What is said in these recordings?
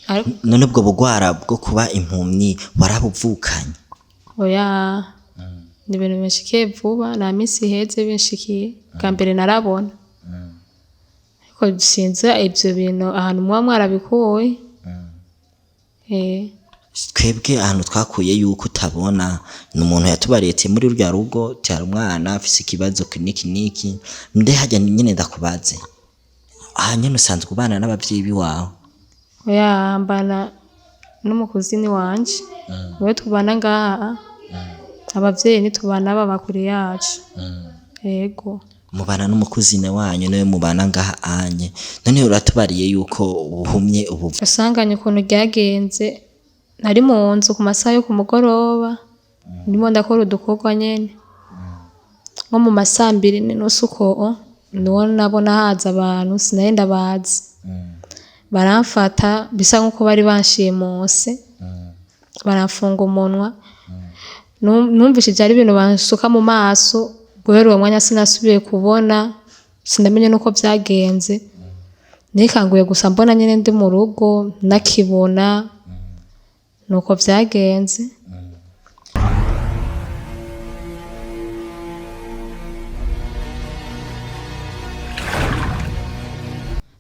Ariko None ubwo bugwara bwo kuba impumyi warabuvukanye? Oya, ni ibintu binshikiye vuba, nta minsi iheze binshikiye. Bwa mbere narabona, ariko sinzi ivyo bintu ahantu muba mwarabikuye. Twebwe ahantu twakuye yuko utabona ni umuntu yatubaretse muri rurya rugo cyari umwana afise ikibazo niki niki. Nde hajya nyene ndakubaze, aha nyene usanzwe ubana n'abavyeyi biwawe? Oya, mbana n'umukuzini wanje, niwe tubana ngaha. Abavyeyi ntitubana, baba kure yacu. Yego. Mubana n'umukuzine wanyu, niwe mubana ngaha anye. None uratubariye yuko ubuhumye ubu? Asanganye ukuntu ryagenze, nari mu nzu ku masaha yo ku mugoroba, ndimo ndakora udukorwa nyene, nko mu masaha mbiri n'inusu uko, niho nabona haza abantu sinari ndabazi, baramfata bisa nk'uko bari banshimuse, baramfunga umunwa. Numvishije ari ibintu bansuka mu maso. Guhera uwo mwanya sinasubiye kubona, sinamenye nuko vyagenze. Nikanguye gusa mbona nyene ndi mu rugo nakibona, nuko vyagenze.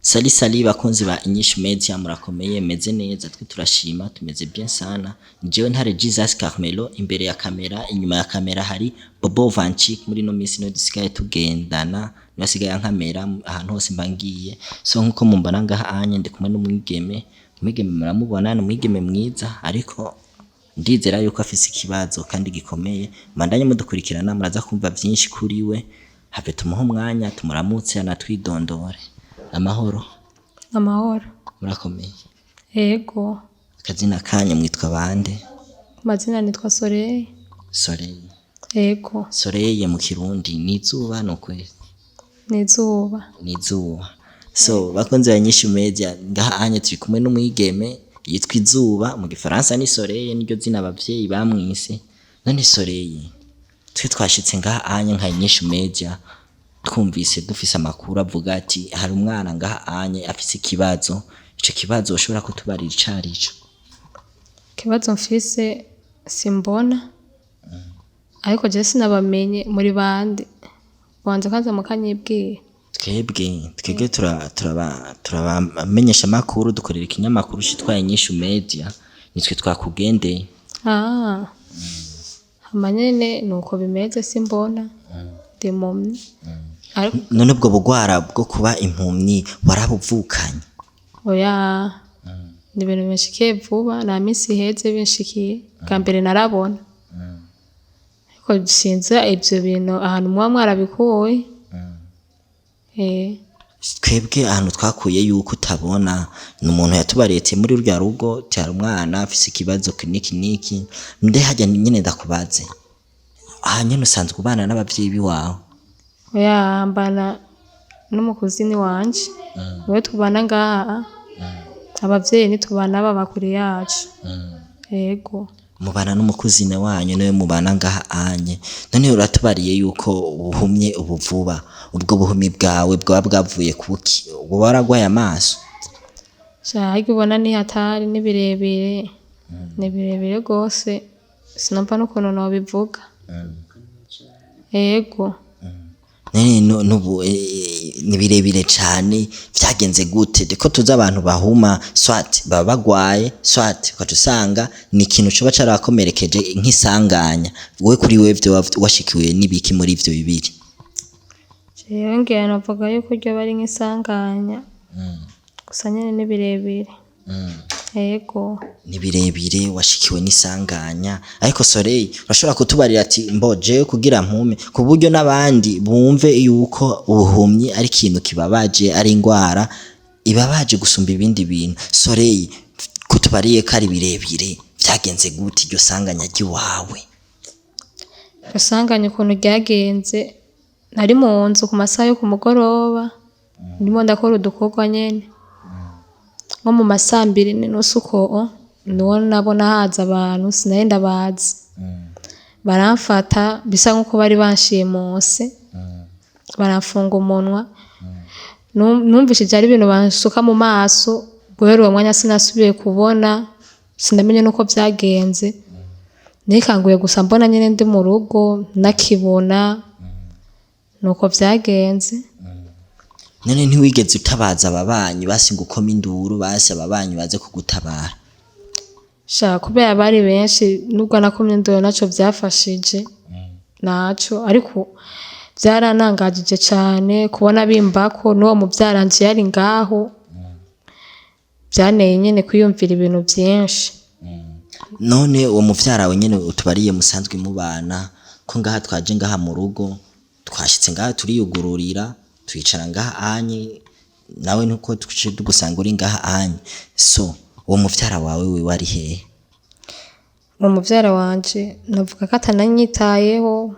Sali sali bakunzi ba Inyishu Media, murakomeye, meze neza? Twe turashima, tumeze bien sana. Jewe Ntare Jesus Carmelo imbere ya kamera, inyuma ya kamera hari Bobo Vanchik. Muri no minsi niwe dusigaye tugendana, niwe asigaye ankamera ahantu hose mba ngiye. So nkuko mumbona ngaha anye, ndi kumwe n'umwigeme. Umwigeme muramubona, ni umwigeme mwiza, ariko ndizera yuko afise ikibazo kandi gikomeye. Mandanye mudukurikirana, muraza kumva vyinshi kuri we. Have tumuhe umwanya tumuramutse, anatwidondore. Amahoro? Amahoro. Murakomeye? Yego. Akazina kanyu mwitwa bande? Amazina nitwa Soleil. Soleil? Yego. Soleil mu Kirundi ni izuba, ni ukwezi? Ni izuba. Ni izuba. So bakunzi ba Inyishu Media, ngaha anye turi kumwe n'umwigeme yitwa Izuba, mu Gifaransa ni Soleil, niryo zina abavyeyi bamwise. None Soleil, twe twashitse ngaha anye nka Inyishu Media, twumvise dufise amakuru avuga ati hari umwana ngaha anye afise ikibazo. Ico kibazo ushobora kutubarira icarico? Ikibazo mfise, simbona, ariko je sinabamenye muri bande. Banza kaza mukanyibwira. Twebwe turabamenyesha amakuru, dukorera ikinyamakuru citwa Inyishu Media, nitwe twakugendeye. Ah, hama nyene nuko bimeze, simbona, ndi impumyi. Ariko None ubwo bugwara bwo kuba impumyi warabuvukanye? Oya, ni ibintu binshikiye vuba, nta minsi iheze binshikiye. Bwa mbere narabona, ariko sinzi ivyo bintu ahantu muba mwarabikuye. Twebwe ahantu twakuye yuko utabona ni umuntu yatubaretse muri rurya rugo cyari umwana afise ikibazo niki niki. Nde hajya nyene ndakubaze, aha nyene usanzwe ubana n'abavyeyi biwawe? Oya, mbana n'umukuzini wanje, niwe tubana ngaha. Abavyeyi ntitubana, baba kure yacu. Yego. Mubana n'umukuzine wanyu, niwe mubana ngaha anye. None uratubariye yuko ubuhumye ubu vuba. Ubwo buhumyi bwawe bwaba bwavuye kuki? Uba waragwaye amaso? Sha, harya ubona ni hatari, ni birebire, ni birebire gose, sinumva n'ukuntu nobivuga. Yego. None nubu ni birebire cane, vyagenze gute? Deko tuzi abantu bahuma, swat baba bagwaye, swat ukaca usanga ni ikintu coba carabakomerekeje nk'isanganya. Wowe kuri wewe vyoba washikiwe n'ibiki muri ivyo bibiri? Jewe ngira novuga yuko ryoba ari nk'isanganya, gusa nyene ni birebire. Yego. Ni birebire, washikiwe n'isanganya. Ariko Soleil, urashobora kutubarira ati mbo jewe kugira mpume, ku buryo n'abandi bumve yuko ubuhumyi ari ikintu kibabaje, ari ingwara ibabaje gusumba ibindi bintu. Soleil, kutubariye ko ari birebire, vyagenze gute iryo sanganya ry'iwawe? Asanganye ukuntu ryagenze, nari mu nzu ku masaha yo ku mugoroba, ndimo ndakora udukorwa nyene, nko mu masaha mbiri n'inusu uko, niho nabona haza abantu sinari ndabazi, baramfata bisa nk'uko bari banshimuse, baramfunga umunwa. Numvishije ari ibintu bansuka mu maso. Guhera uwo mwanya sinasubiye kubona, sinamenye nuko vyagenze. Nikanguye gusa mbona nyene ndi mu rugo nakibona, nuko vyagenze. None ntiwigeze utabaza ababanyi basi ngo ukome induru, basi ababanyi baze kugutabara? Sha, kubera bari benshi, nubwo nakomye induru naco vyafashije naco, ariko vyaranangajije cane kubona bimbako n'uwo muvyaranje yari ngaho. Vyanteye nyene kwiyumvira ibintu vyinshi. None uwo muvyara wawe nyene utubariye musanzwe mubana, ko ngaha twaje ngaha mu rugo, twashitse ngaha turiyugururira, twicara ngaha anye nawe, nuko tuce tugusanga uri ngaha anye, so uwo muvyara wawe wiwe ari hehe? Uwo muvyara wanje novuga ko atananyitayeho,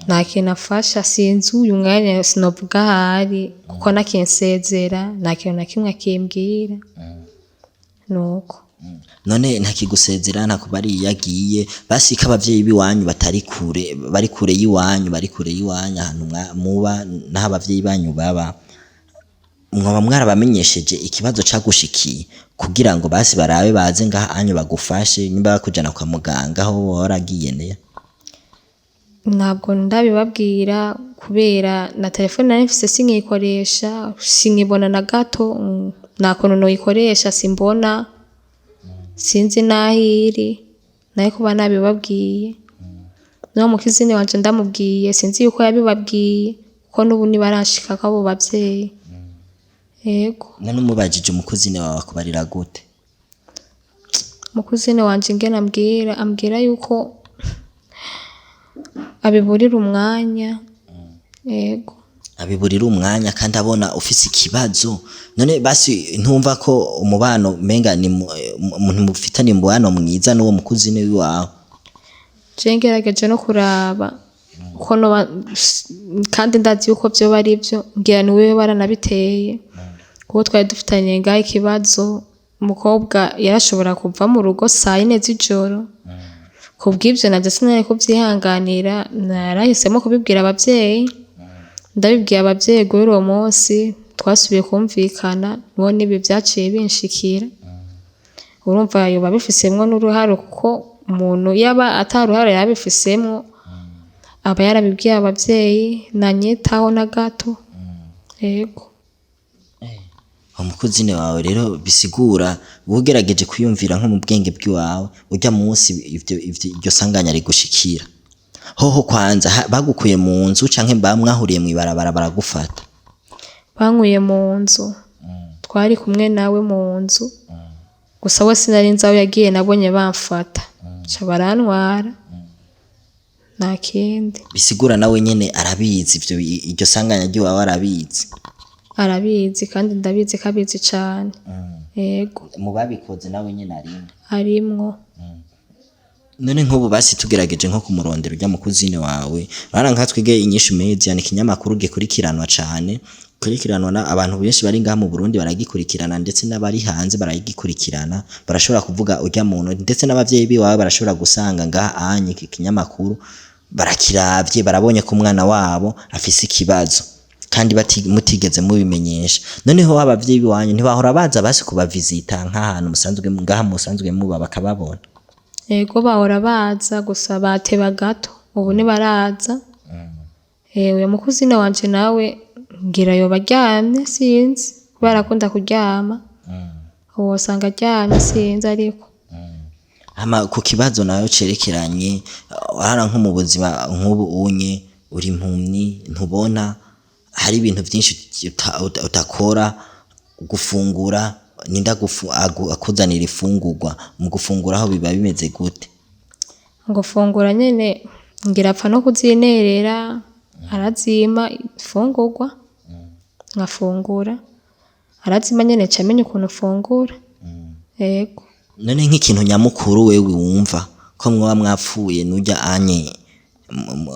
nta kintu afasha. Sinzi uyu mwanya, sinovuga ahari kuko nakinsezera nta kintu na kimwe akimbwira, nuko. None ntakigusezera, ntakubariye iyo agiye? Basi ko abavyeyi b'iwanyu batari kure, bari kure y'iwanyu, bari kure y'iwanyu ahantu muba n'aho abavyeyi banyu baba, mwaba mwarabamenyesheje ikibazo cagushikiye kugira ngo basi barabe baze ngaha anyu bagufashe, nimba bakujana kwa muganga aho woba waragiye ne? Ntabwo ndabibabwira kubera na telefone nari mfise sinkiyikoresha, sinkibona na gato. Nta kuntu noyikoresha, simbona, sinzi n'aho iri. Nari kuba nabibabwiye. N'uwo mukizini wanje ndamubwiye, sinzi yuko yabibabwiye kuko n'ubu ntibarashikako abo bavyeyi, yego. None umubajije umukuzine wawe akubarira gute? Mukuzini wanje ingene ambwira, ambwira yuko abiburira umwanya, yego. Abiburira umwanya kandi abona ufise ikibazo? None basi ntumva ko umubano menga ni ntimufitanye umubano mwiza n'uwo mukuzine wiwawe? Je ngerageje no kuraba ko noba, kandi ndazi yuko vyoba ari vyo, ngira ni wewe baranabiteye, kuko twari dufitanye ngaho ikibazo. Umukobwa yarashobora kuva mu rugo sayine z'ijoro. Kubw'ivyo navyo sinari kuvyihanganira, narahisemo kubibwira abavyeyi. Ndabibwiye abavyeyi, guhera uwo munsi twasubiye kumvikana, niho n'ibi vyaciye binshikira. Urumva yoba abifisemwo n'uruhare, kuko umuntu yaba ata ruhare yabifisemwo aba yarabibwiye abavyeyi, nanyitaho na gato, yego. Umukuzine wawe rero bisigura ugerageje kwiyumvira nko mu bwenge bw'iwawe, urya munsi ivyo iryo sanganya rigushikira, hoho kwanza bagukuye mu nzu canke mwahuriye mw'ibarabara baragufata? Bankuye mu nzu, twari kumwe nawe mu nzu gusa. We sinari nzi aho yagiye, nabonye bamfata ca barantwara, nta kindi. Bisigura nawe nyene arabizi ivyo, iryo sanganya ry'iwawe arabizi? Arabizi, kandi ndabizi ko abizi cane, yego. Mu babikoze nawe nyene arimwo? Arimwo. None nk'ubu basi tugerageje nko kumurondera urya mukuzine wawe, urabona nka twige Inyishu Media ni ikinyamakuru gikurikiranwa cane, gikurikiranwa na abantu benshi bari ngaha mu Burundi baragikurikirana, ndetse n'abari hanze baragikurikirana. Barashobora kuvuga urya muntu, ndetse n'abavyeyi biwawe barashobora gusanga ngaha anye iki kinyamakuru barakiravye, barabonye ko umwana wabo afise ikibazo kandi mutigeze mubimenyesha. Noneho abavyeyi biwanyu ntibahora baza basi kubavizita nk'ahantu musanzwe ngaha musanzwe muba bakababona? Yego, bahora baza, gusa bateba gato, ubu ntibaraza. Uyo mukuzine wanje nawe ngira yoba aryamye, sinzi, kubera arakunda kuryama, ubu wosanga aryamye, sinzi ariko. Hama ku kibazo nayo cerekeranye hara nko mu buzima nk'ubu unye uri impumyi, ntubona, hari ibintu vyinshi utakora. Gufungura, ninda akuzanira ifungurwa? Mu gufungura aho biba bimeze gute? Gufungura nyene ngira apfa no kuzinerera, arazima imfungurwa nkafungura, arazima nyene nca menya ukuntu mfungura, yego. None nk'ikintu nyamukuru wewe wumva ko mwoba mwapfuye n'urya anye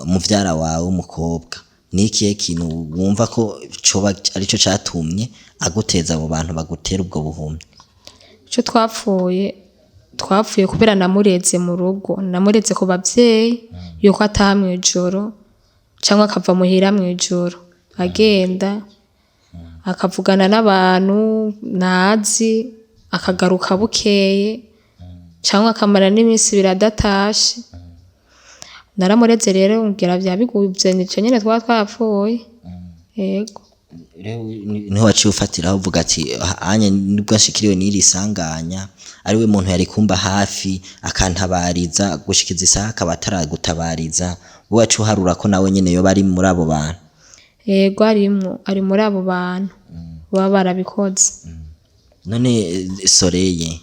muvyara wawe w'umukobwa, ni ikihe kintu wumva ko coba arico catumye aguteza abo bantu bagutera ubwo buhumyi? Ico twapfuye, twapfuye kubera namureze mu rugo, namureze ku bavyeyi yuko ataha mw'ijoro canke akava muhira mw'ijoro agenda akavugana n'abantu ntazi. Akagaruka bukeye cyangwa akamara n'iminsi ibiri adatashe. Naramureze rero, ngira vya biguvye, nico nyene twaba twapfuye, yego. Rero niho waciye ufatiraho uvuga ati: "Anye nibwo nshikiriwe n'iri sanganya, ari we muntu yari kumba hafi akantabariza, gushikiza isaha akaba ataragutabariza." Wowe waciye uharura ko nawe nyene yoba ari muri abo bantu? Yego, arimwo, ari muri abo bantu baba barabikoze. None Soreye,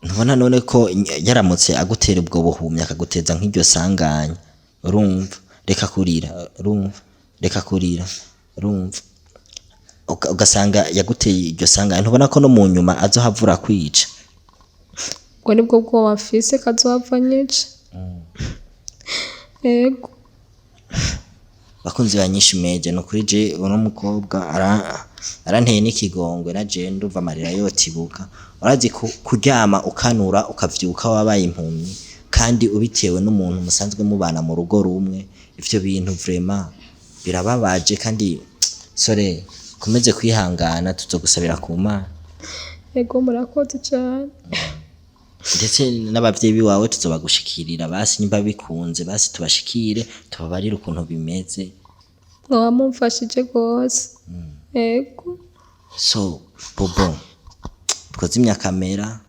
ntubona none ko yaramutse agutera ubwo buhumyi, akaguteza nk'iryo sanganya, urumva, reka kurira, urumva, reka kurira, urumva, ugasanga yaguteye iryo sanganya, ntubona ko no mu nyuma azohavura kwica? Ubwo nibwo bwoba mfise, kazohava nyica, yego. Bakunzi ba Nyinshi Media, ni ukuri je uno mukobwa aranteye n'ikigongwe, na je ndumva amarira yotibuka. Urazi kuryama ukanura ukavyuka wabaye impumyi, kandi ubitewe n'umuntu musanzwe mubana mu rugo rumwe. Ivyo bintu vraiment birababaje. Kandi sore, komeze kwihangana, tuzogusabira ku Mana. Yego, murakoze cane. Ndetse n'abavyeyi biwawe tuzobagushikirira, basi nimba bikunze, basi tubashikire tubabarire ukuntu bimeze. Mwaba mumfashije rwose, yego. So Bobo, twazimya kamera.